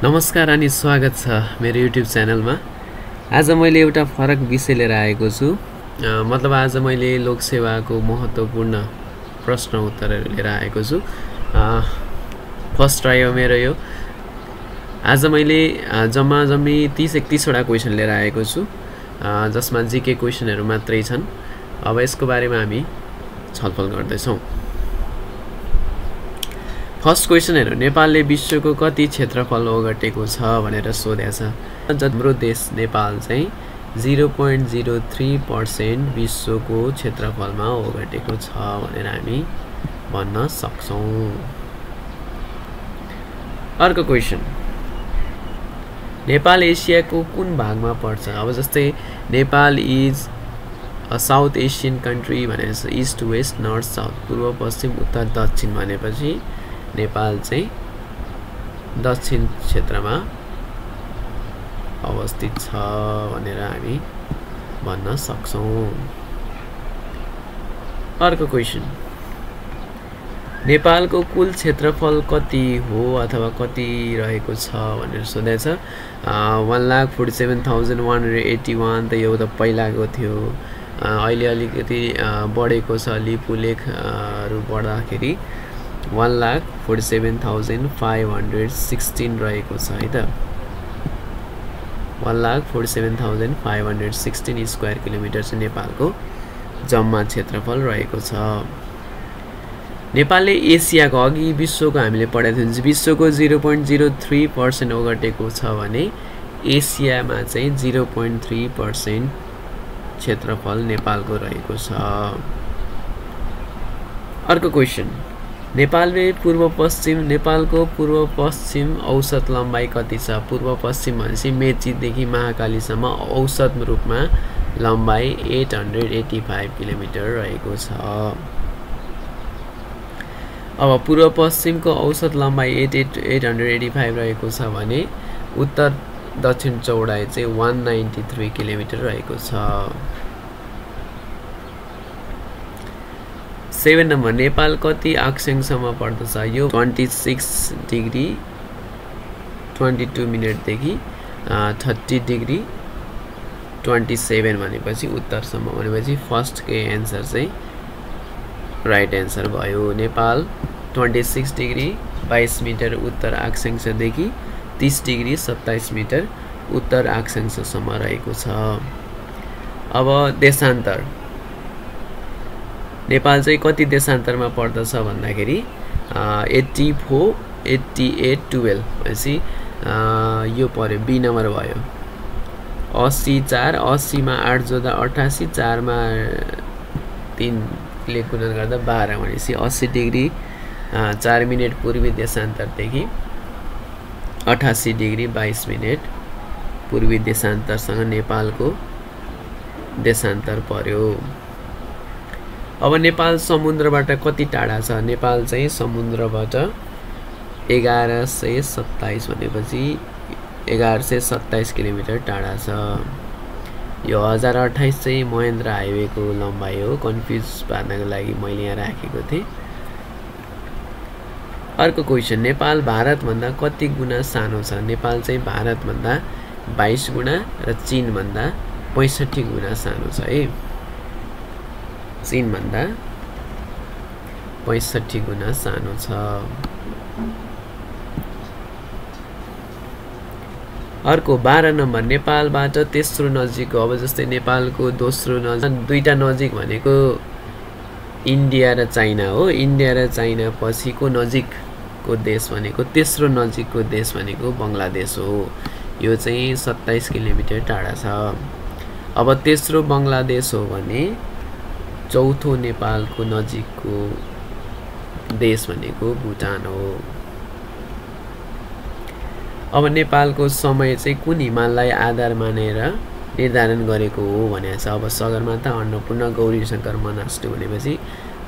नमस्कार अनि स्वागत छ मेरो YouTube च्यानलमा। आज मैले एउटा फरक विषय लिएर आएको छु। मतलब आज मैले लोकसेवाको महत्त्वपूर्ण प्रश्न उत्तरहरू लिएर आएको छु। फर्स्ट ट्राई हो मेरो यो। आज मैले जम्मी 30-31 वटा क्वेशन लिएर आएको छु, जसमा जीके क्वेशनहरू मात्रै छन्। अब यसको बारेमा हामी छलफल गर्दैछौँ। फर्स्ट क्वेशन हेरौँ। नेपालले विश्वको कति क्षेत्रफल ओगटेको छ भनेर सोधेको छ। हाम्रो देश नेपाल चाहिँ 0.03% विश्वको क्षेत्रफलमा ओगटेको छ भनेर हामी भन्न सक्छौँ। अर्को क्वेशन, नेपाल एसियाको कुन भागमा पर्छ? अब जस्तै Nepal is a south Asian country भनेर इस्ट वेस्ट नर्थ साउथ, पूर्व पश्चिम उत्तर दक्षिण भनेपछि नेपाल चाहिँ दक्षिण क्षेत्रमा अवस्थित छ भनेर हामी भन्न सक्छौँ। अर्को क्वेशन, नेपालको कुल क्षेत्रफल कति हो अथवा कति रहेको छ भनेर सोधेको छ। 1,47,181 त यो त पहिलाको थियो। अहिले अलिकति बढेको छ, लिपुलेखहरू बढ्दाखेरि 1,47,516 रहेको छ है त। 1,47,516 स्क्वायर किलोमिटर चाहिँ नेपालको जम्मा क्षेत्रफल रहेको छ। नेपालले एसियाको, अघि विश्वको हामीले पढेको थियौँ, विश्वको 0.03% ओगटेको छ भने एसियामा चाहिँ 0.3% क्षेत्रफल नेपालको रहेको छ। अर्को क्वेशन, नेपालको पूर्व पश्चिम औसत लम्बाइ कति छ? पूर्व पश्चिम भनेपछि मेचीदेखि महाकालीसम्म औसत रूपमा लम्बाइ 885 किलोमिटर रहेको छ। अब पूर्व पश्चिमको औसत लम्बाइ 885 रहेको छ भने उत्तर दक्षिण चौडाइ चाहिँ 193 किलोमिटर रहेको छ। 7 नम्बर, नेपाल कति अक्षांशमा पर्दछ? यो 26 डिग्री 22 मिनटदेखि 30 डिग्री 27 भनेपछि उत्तरसम्म, भनेपछि फर्स्टकै एन्सर चाहिँ राइट एन्सर भयो। नेपाल 26 डिग्री 22 मिटर उत्तर अक्षांशदेखि 30 डिग्री 27 मिटर उत्तर अक्षांशसम्म रहेको छ। अब देशान्तर, नेपाल चाहिँ कति देशान्तरमा पर्दछ भन्दाखेरि 84, 88, 12 भनेपछि यो पर्यो, बी नम्बर भयो। 80, 4, 80 मा 8 जोड्दा 88, 4 मा 3 ले गुणन गर्दा 12 भनेपछि 80 डिग्री 4 मिनट पूर्वी देशान्तरदेखि 88 डिग्री 22 मिनट पूर्वी देशान्तरसँग नेपालको देशान्तर पर्यो। अब नेपाल समुद्रबाट कति टाढा छ? नेपाल चाहिँ समुद्रबाट 1127 भनेपछि 1127 किलोमिटर टाढा छ। यो 1028 चाहिँ महेन्द्र हाइवेको लम्बाइ हो, कन्फ्युज पार्नको लागि मैले यहाँ राखेको थिएँ। अर्को क्वेशन, नेपाल भारतभन्दा कति गुणा सानो छ? नेपाल चाहिँ भारतभन्दा 22 गुणा र चीनभन्दा 65 गुणा सानो छ है। चीनभन्दा 65 गुणा सानो छ। अर्को 12 नम्बर, नेपालबाट तेस्रो नजिकको, अब जस्तै नेपालको दोस्रो नजिक, दुईटा नजिक भनेको इन्डिया र चाइना हो। इन्डिया र चाइना पछिको नजिकको देश भनेको, तेस्रो नजिकको देश भनेको बङ्गलादेश हो। यो चाहिँ 27 किलोमिटर टाढा छ। अब तेस्रो बङ्गलादेश हो भने चौथो नेपालको नजिकको देश भनेको भुटान हो। अब नेपालको समय चाहिँ कुन हिमाललाई आधार मानेर निर्धारण गरेको हो भनेको छ। अब सगरमाथा, अन्नपूर्ण, गौरीशङ्कर, मनासलु भनेपछि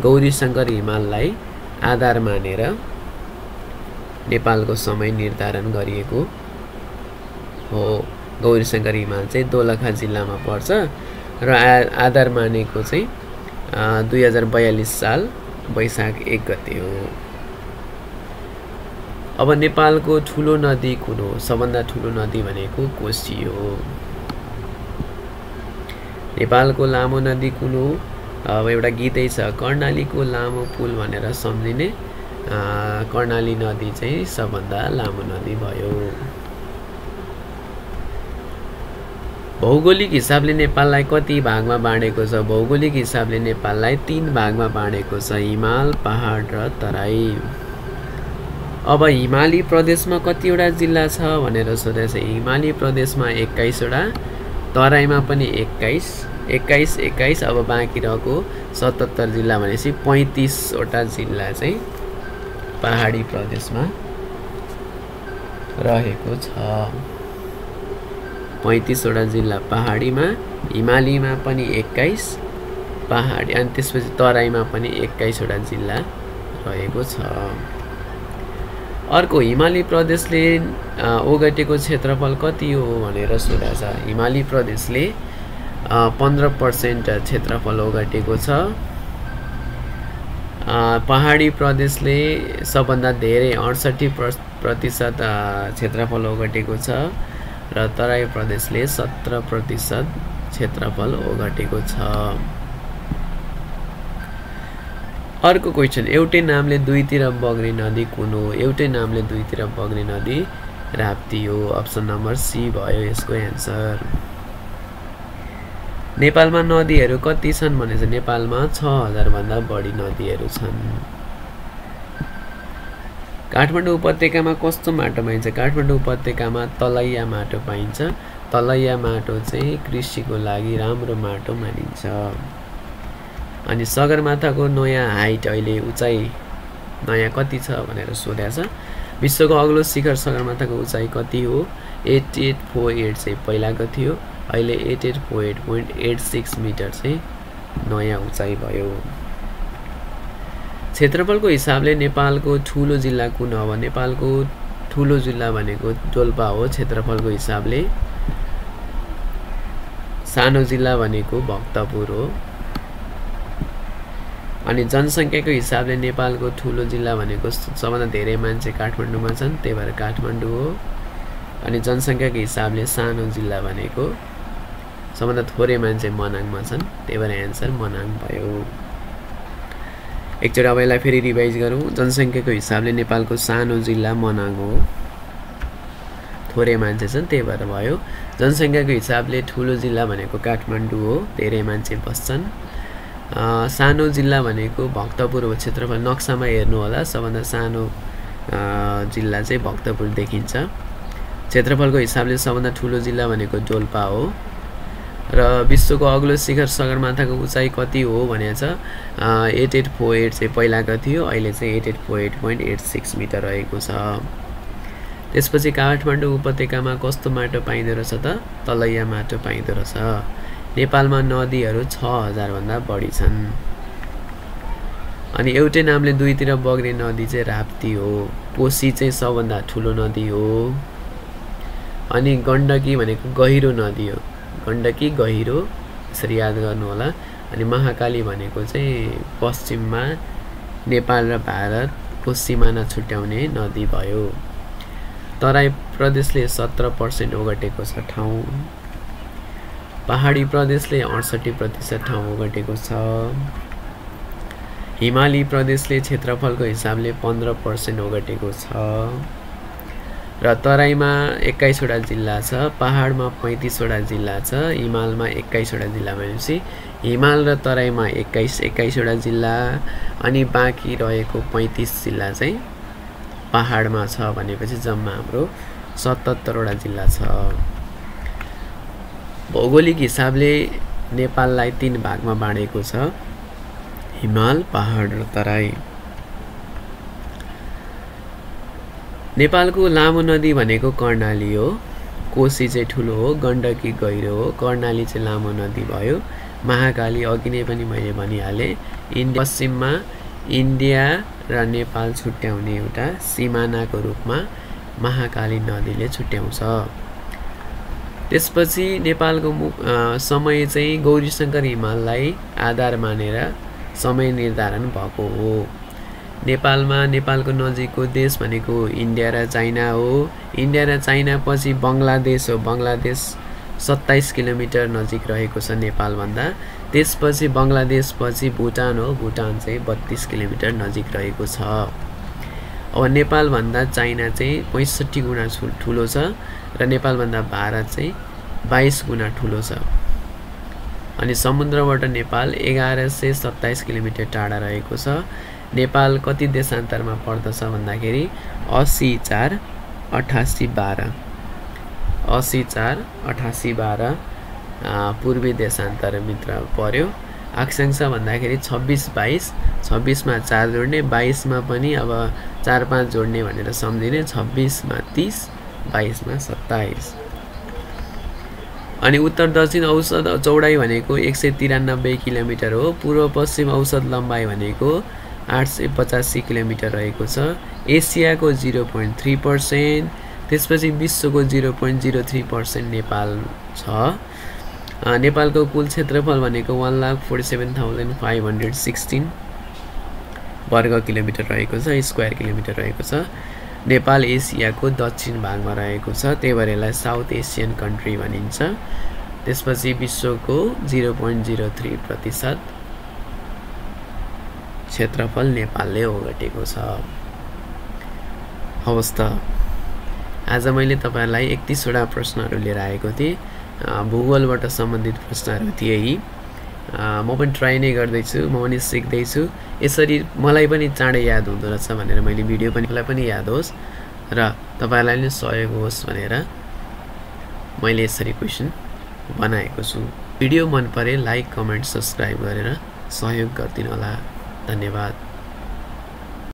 गौरीशङ्कर हिमाललाई आधार मानेर नेपालको समय निर्धारण गरिएको हो। गौरीशङ्कर हिमाल चाहिँ दोलखा जिल्लामा पर्छ र आधार मानेको चाहिँ 2042 साल वैशाख 1 गते हो। अब नेपालको ठुलो नदी कुन हो? सबभन्दा ठुलो नदी भनेको कोशी हो। नेपालको लामो नदी कुन हो? अब एउटा गीतै छ, कर्णालीको लामो पुल भनेर सम्झिने। कर्णाली नदी चाहिँ सबभन्दा लामो नदी भयो। भौगोलिक हिसाबले नेपाललाई कति भागमा बाँडेको छ? भौगोलिक हिसाबले नेपाललाई 3 भागमा बाँडेको छ, हिमाल, पहाड र तराई। अब हिमाली प्रदेशमा कतिवटा जिल्ला छ भनेर सोधेको छ। हिमाली प्रदेशमा 21 वटा, तराईमा पनि 21। अब बाँकी रहेको 77 जिल्ला भनेपछि 35 वटा जिल्ला चाहिँ पहाडी प्रदेशमा रहेको छ। 35 वटा जिल्ला पहाडीमा, हिमालीमा पनि 21 पहाडी, अनि त्यसपछि तराईमा पनि 21 वटा जिल्ला रहेको छ। अर्को, हिमाली प्रदेशले ओगटेको क्षेत्रफल कति हो भनेर सोधेको छ। हिमाली प्रदेशले 15% क्षेत्रफल ओगटेको छ। पहाडी प्रदेशले सबभन्दा धेरै 68% क्षेत्रफल ओगटेको छ र तराई प्रदेशले 17% क्षेत्रफल ओगटेको छ। अर्को क्वेसन, एउटै नामले दुईतिर बग्ने नदी कुन हो? एउटै नामले दुईतिर बग्ने नदी राप्ती हो। अप्सन नम्बर सी भयो यसको एन्सर। नेपालमा नदीहरू कति छन् भनेपछि नेपालमा 6000 भन्दा बढी नदीहरू छन्। काठमाडौँ उपत्यकामा कस्तो माटो पाइन्छ? काठमाडौँ उपत्यकामा तलैया माटो पाइन्छ। तलैया माटो चाहिँ कृषिको लागि राम्रो माटो मानिन्छ। अनि सगरमाथाको नयाँ हाइट, अहिले उचाइ नयाँ कति छ भनेर सोधेको छ। विश्वको अग्लो शिखर सगरमाथाको उचाइ कति हो? 8848 चाहिँ पहिलाको थियो, अहिले 8848.86 मिटर चाहिँ नयाँ उचाइ भयो। क्षेत्रफलको हिसाबले नेपालको ठुलो जिल्ला कुन हो? नेपालको ठुलो जिल्ला भनेको डोल्पा हो क्षेत्रफलको हिसाबले। सानो जिल्ला भनेको भक्तपुर हो। अनि जनसङ्ख्याको हिसाबले नेपालको ठुलो जिल्ला भनेको सबभन्दा धेरै मान्छे काठमाडौँमा छन्, त्यही भएर काठमाडौँ हो। अनि जनसङ्ख्याको हिसाबले सानो जिल्ला भनेको सबभन्दा थोरै मान्छे मनाङमा छन्, त्यही भएर एन्सर मनाङ भयो। एकचोटि अब यसलाई फेरि रिभाइज गरौँ। जनसङ्ख्याको हिसाबले नेपालको सानो जिल्ला मनाङ हो, थोरै मान्छे छन् त्यही भएर भयो। जनसङ्ख्याको हिसाबले ठुलो जिल्ला भनेको काठमाडौँ हो, धेरै मान्छे बस्छन्। सानो जिल्ला भनेको भक्तपुर हो। क्षेत्रफल नक्सामा हेर्नु होला, सबभन्दा सानो जिल्ला चाहिँ भक्तपुर देखिन्छ। क्षेत्रफलको हिसाबले सबभन्दा ठुलो जिल्ला भनेको डोल्पा हो। र विश्वको अग्लो शिखर सगरमाथाको उचाइ कति हो भनेको छ 8848 चाहिँ पहिलाको थियो, अहिले चाहिँ 8848.86 मिटर रहेको छ। त्यसपछि काठमाडौँ उपत्यकामा कस्तो माटो पाइँदो रहेछ त? तलैया माटो पाइँदो रहेछ। नेपालमा नदीहरू 6000 भन्दा बढी छन्। अनि एउटै नामले दुईतिर बग्ने नदी चाहिँ राप्ती हो। कोशी चाहिँ सबभन्दा ठुलो नदी हो। अनि गण्डकी भनेको गहिरो नदी हो, गण्डकी गहिरो, यसरी याद गर्नु होला। अनि महाकाली भनेको चाहिँ पश्चिममा नेपाल र भारतको सिमाना छुट्याउने नदी भयो। तराई प्रदेशले 17% ओगटेको छ ठाउँ। पहाडी प्रदेशले 68% ठाउँ ओगटेको छ। हिमाली प्रदेशले क्षेत्रफलको हिसाबले 15% ओगटेको छ। र तराईमा 21 वटा जिल्ला छ, पहाडमा 35 वटा जिल्ला छ, हिमालमा 21 वटा जिल्ला भनेपछि हिमाल र तराईमा 21 वटा जिल्ला, अनि बाँकी रहेको 35 जिल्ला चाहिँ पहाडमा छ भनेपछि जम्मा हाम्रो 77 वटा जिल्ला छ। भौगोलिक हिसाबले नेपाललाई 3 भागमा बाँडेको छ, हिमाल, पहाड र तराई। नेपालको लामो नदी भनेको कर्णाली हो। कोशी चाहिँ ठुलो हो, गण्डकी गहिरो हो, कर्णाली चाहिँ लामो नदी भयो। महाकाली अघि नै पनि मैले भनिहालेँ, पश्चिममा इन्डिया र नेपाल छुट्याउने एउटा सिमानाको रूपमा महाकाली नदीले छुट्याउँछ। त्यसपछि नेपालको समय चाहिँ गौरीशङ्कर हिमाललाई आधार मानेर समय निर्धारण भएको हो। नेपालमा नेपालको नजिकको देश भनेको इन्डिया र चाइना हो। इन्डिया र चाइना पछि बङ्गलादेश हो। बङ्गलादेश 27 किलोमिटर नजिक रहेको छ नेपालभन्दा। त्यसपछि बङ्गलादेशपछि भुटान हो। भुटान चाहिँ 32 किलोमिटर नजिक रहेको छ। अब नेपालभन्दा चाइना चाहिँ 65 गुणा ठुलो छ र नेपालभन्दा भारत चाहिँ 22 गुणा ठुलो छ। अनि समुद्रबाट नेपाल 1127 किलोमिटर टाढा रहेको छ। नेपाल कति देशान्तरमा पर्दछ भन्दाखेरि 80 4 88 12 80 4 88 12 पूर्वी देशान्तरभित्र पर्यो। अक्षांश भन्दाखेरि 26 22 26 मा 4 जोड्ने 22 मा पनि अब 4 5 जोड्ने भनेर सम्झिने 26 मा 30 22 मा 27। अनि उत्तर दक्षिण औसत चौडाइ भनेको 193 किलोमिटर हो। पूर्व पश्चिम औसत लम्बाइ भनेको 885 किलोमिटर रहेको छ। एसियाको 0.3%, त्यसपछि विश्वको 0.03% नेपाल छ। नेपालको कुल क्षेत्रफल भनेको 1,47,516 वर्ग किलोमिटर रहेको छ, स्क्वायर किलोमिटर रहेको छ। नेपाल एसियाको दक्षिण भागमा रहेको छ, त्यही भएर यसलाई साउथ एसियन कन्ट्री भनिन्छ। त्यसपछि विश्वको 0.03% क्षेत्रफल नेपालले ओगटेको छ। हवस् त, आज मैले तपाईहरुलाई 31 वटा प्रश्नहरू लिएर आएको थिएँ। भूगोलबाट सम्बन्धित प्रश्नहरू थिए यी। म पनि ट्राई नै गर्दैछु, म पनि सिक्दैछु। यसरी मलाई पनि चाँडै याद हुँदो रहेछ भनेर मैले भिडियो पनि मलाई पनि याद होस् र तपाईहरुलाई पनि सहयोग होस् भनेर मैले यसरी क्वेशन बनाएको छु। भिडियो मन परे लाइक, कमेन्ट, सब्स्क्राइब गरेर सहयोग गरिदिनु होला। धन्यवाद।